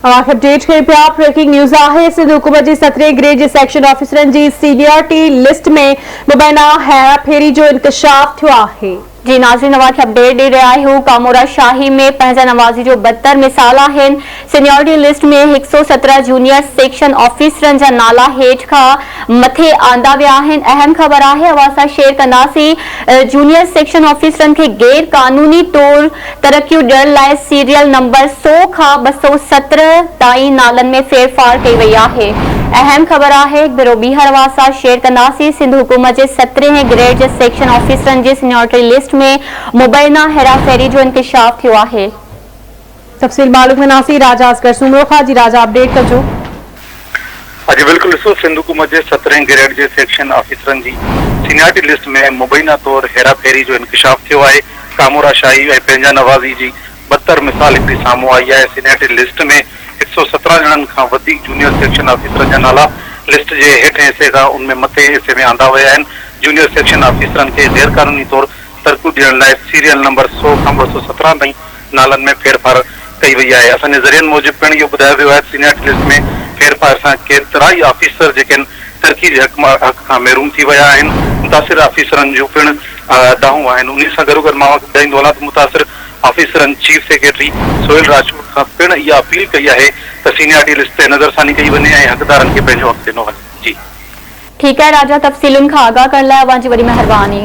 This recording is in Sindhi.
اوهان کي اپڊيٽ ڪيون پيا بريڪنگ نيوز آهي سنڌ حڪومت جي سترهين گريڊ جي سيڪشن آفيسرن جي سينيارٽي لسٽ ۾ مبينا هيرا ڦيري جو انڪشاف ٿيو آهي. جي ناظرين اوهان کي اپڊيٽ ڏئي رهيا آهيون ڪامورا شاهي ۾ پنهنجا نوازي جو بدتر مثال آهن سينيارٽي لسٽ ۾ هڪ سئو 17 جونيئر سيڪشن آفيسرن جا نالا هيٺ کان مٿي آندا ويا آهن اهم خبر آهي اوهان سان شيئر ڪنداسين جونيئر سيڪشن آفيسرن کي غير قانوني طور ترقيون ڏيڻ لاء سيريل نمبر سئو کان 217 تائين نالن ۾ ڦيرڦار ڪئي وئي آهي. اهم خبر آهي هڪ ڀيرو ٻيهر اوهان سان شيئر ڪنداسين سنڌ حڪومت جي سترهين گريڊ جي سيڪشن آفيسرن جي سينيارٽي لسٽ ۾ مبينا هيراڦيري جو انڪشاف ٿيو آهي. تفصيل معلوم ڪنداسين راجا اصغر سومرو کان جي راجا اپڊيٽ ڪجو. اڄ بلڪل ڏسو سنڌ حڪومت جي سترهين گريڊ جي سيڪشن آفيسرن جي سينيارٽي لسٽ ۾ مبينا طور هيراڦيري جو انڪشاف ٿيو آهي، ڪامورا شاهي ۽ پنهنجا نوازي جي بدتر مثال هڪڙي سامهون آئي آهي، سينيارٽي لسٽ ۾ 117 ڄڻن کان وڌيڪ جونيئر سيڪشن آفيسرن جا نالا لسٽ جي هيٺين حصي کان ان ۾ مٿئين حصي ۾ آندا ويا آهن، جونيئر سيڪشن آفيسرن کي غيرقانوني طور ترقيون ڏيڻ لاء سيريل نمبر سئو کان 217 تائين نالن ۾ ڦيرڦار ڪئي وئي آهي. اسان جي ذريعن موجب پڻ اهو ٻڌايو ويو آهي ته سينيارٽي لسٽ ۾ ڦيرڦار سان ڪيترائي آفيسر جيڪي آهن ترقي جي حق کان محروم ٿي ويا آهن. متاثر آفيسرن جون پڻ دانهون آهن. انهي سان گڏوگڏ مان اوهان کي ٻڌائيندو هلان ته متاثر آفيسرن چيف سيڪريٽري سهيل راجپوت کان پڻ اها اپيل ڪئي آهي ته سينيارٽي لسٽ تي نظرثاني ڪئي وڃي ۽ حقدارن کي پنهنجو حق ڏنو وڃي. جي. ٺيڪ آهي راجا تفصيلن کان آگاهه ڪرڻ لاء اوهان جي وڏي مهرباني.